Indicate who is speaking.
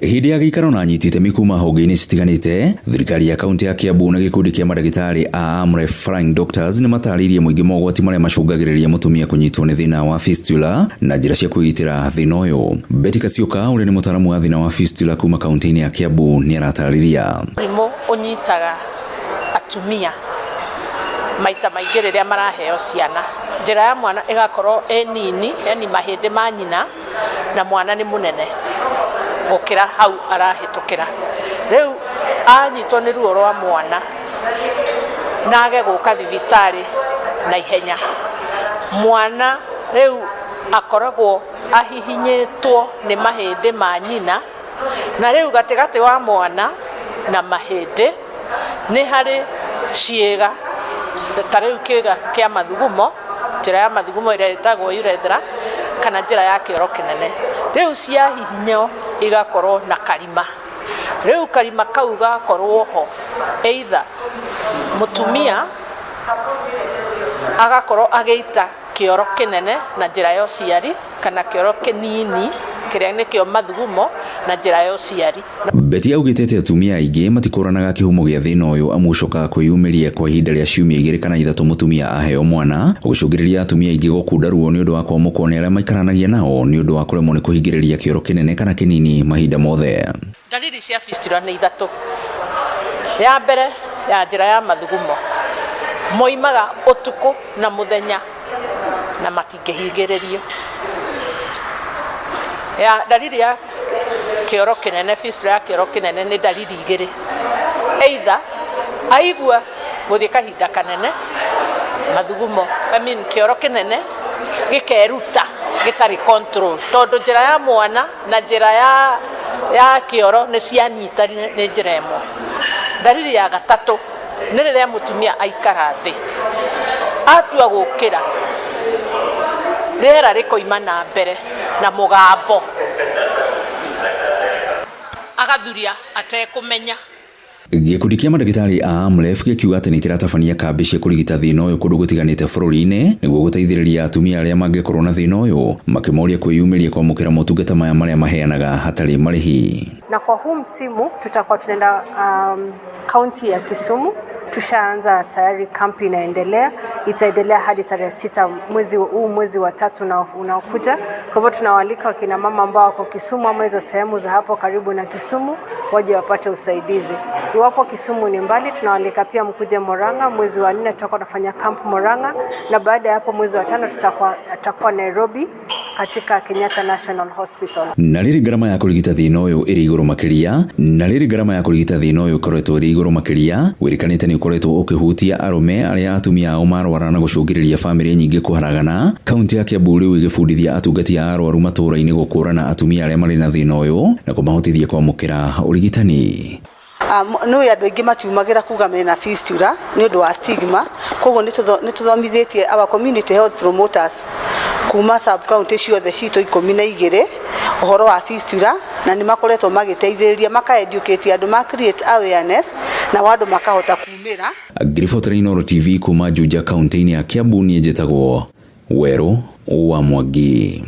Speaker 1: Hĩndĩ ya gĩikaro na anyiti itemi kuma honge-inĩ citiganĩte, thirikari ya kaunti ya Kiambu na gĩkundi kĩa mandagĩtarĩ a Amref Flying Doctors nĩ matarĩirie mũingĩ mogwati marĩa macũngagĩrĩria mũtumia kũnyitwo nĩ thĩna wa fistula na njĩra cia kwĩgitĩra thĩna ũyũ. Betty Kasioka ũrĩa nĩ mũtaaramu wa thĩna wa fistula kuma kaunti-inĩ ya Kiambu nĩ aratarĩria.
Speaker 2: Mũrimũ ũnyitaga atumia maita maingĩ rĩrĩa maraheo ciana. Njĩra ya mwana ĩgakorwo ĩ nini, yani mahĩndĩ ma nyina na mwana nĩ mũnene gũkĩra hau arahĩtũkĩra. Rĩu anyitwo nĩ ruo rwa mwana na age gũka thibitarĩ na ihenya, mwana rĩu akoragwo ahihinyĩtwo nĩ mahĩndĩ ma nyina, na rĩu gatagatĩ wa mwana na mahĩndĩ nĩ harĩ ciĩga ta rĩu kĩĩga kĩa mathugumo, njĩra ya mathugumo ĩrĩa ĩtagwo urethra kana njĩra ya kĩoro kĩnene. Rĩu ciahihinywo igakorwo na karima. Rĩu karima kau gakorwo ho either mũtumia agakorwo agĩita kĩoro kĩnene na njĩra ya ũciari kana kĩoro kĩnini kĩrĩa nĩkĩo mathugumo na njĩra ya ũciari.
Speaker 1: Betty augĩte atĩ atumia aingĩ matikũranaga kĩhumo gĩa thĩna ũyũ amu ũcokaga kwĩyumĩria kwa ihinda rĩa ciumia 2 kana 3 mũtumia aheo mwana, gũcũngĩrĩria atumia aingĩ gũkunda ruo nĩ ũndũ wa kwamũkwo nĩ arĩa maikaranagia nao nĩ ũndũ wa kũremwo nĩ kũhingĩrĩria kĩoro kĩnene kana kĩnini mahinda mothe.
Speaker 2: Ndariri cia fistula nĩ ithatũ. Ya mbere ya njĩra ya mathugumo, moimaga ũtukũ na mũthenya na matingĩhingĩrĩrio. Ya ndariri ya kĩoro kĩnene, fistula ya kĩoro kĩnene nĩ ndariri igĩrĩ. Either aigua gũthiĩ kahinda kanene mathugumo, I mean kĩoro kĩnene gĩkeruta gĩtarĩ control, tondũ njĩra ya mwana na njĩra ya kĩoro nĩ cianyitanire nĩ njĩra ĩmwe. Ndariri ya gatatũ nĩ rĩrĩa mũtumia aikara thĩ atua gũkĩra, rĩera rĩkoima na mbere na mũgambo, agathuria atekũmenya.
Speaker 1: Gĩkundi kĩa mandagĩtarĩ a Amref gĩkiuga atĩ nĩ kĩratabania kambĩ cia kũrigita thĩna ũyũ kũndũ gũtiganĩte bũrũri-inĩ nĩguo gũteithĩrĩria atumia arĩa mangĩkorwo na thĩna ũyũ, makĩmoria kwĩyumĩria kwamũkĩra motungata maya marĩa maheanaga hatarĩ marĩhi.
Speaker 3: Na kwa huu msimu tutakuwa tunaenda kaunti ya Kisumu. Tushaanza tayari, kampi inaendelea, itaendelea hadi tarehe 6 mwezi huu, mwezi wa tatu unaokuja. Kwa hivyo tunawaalika wakina mama ambao wako Kisumu ama hizo sehemu za hapo karibu na Kisumu waje wapate usaidizi. Iwapo Kisumu ni mbali, tunawaalika pia mkuje Murang'a. Mwezi wa nne tutakuwa tunafanya camp Murang'a, na baada ya hapo mwezi wa tano tutakuwa Nairobi katika Kenyatta National Hospital.
Speaker 1: Na rĩrĩ ngarama ya kũrigita thĩna ũyũ ĩrĩ igũrũ makĩria, na rĩrĩ ngarama ya kũrigita thĩna ũyũ ĩkoretwo ĩrĩ igũrũ makĩria, wĩrĩkanĩte nĩ ũkoretwo ũkĩhutia arũme arĩa atumia ao marwara na gũcũngĩrĩria bamĩrĩ nyingĩ kũharagana. Kaunti ya Kiambu rĩu ĩgĩbundithia atungati a arwaru matũũra-inĩ gũkũrana atumia arĩa marĩ na thĩna ũyũ na kũmahotithia kwamũkĩra ũrigitani.
Speaker 4: Nĩ andũ aingĩ matiumagĩra kuga mena fistula nĩ ũndũ wa stigma. Koguo nĩ tũthomithĩtie our community health promoters kuma sub county ciothe citũ 12 ũhoro wa fistula, na nĩ makoretwo magĩteithĩrĩria maka educate andũ, ma create awareness na andũ makahota kumĩra.
Speaker 1: Ngĩribotera Inooro TV kuma Juja, kaunti-inĩ ya Kiambu, niĩ njĩtagwo Werũ wa Mwangi.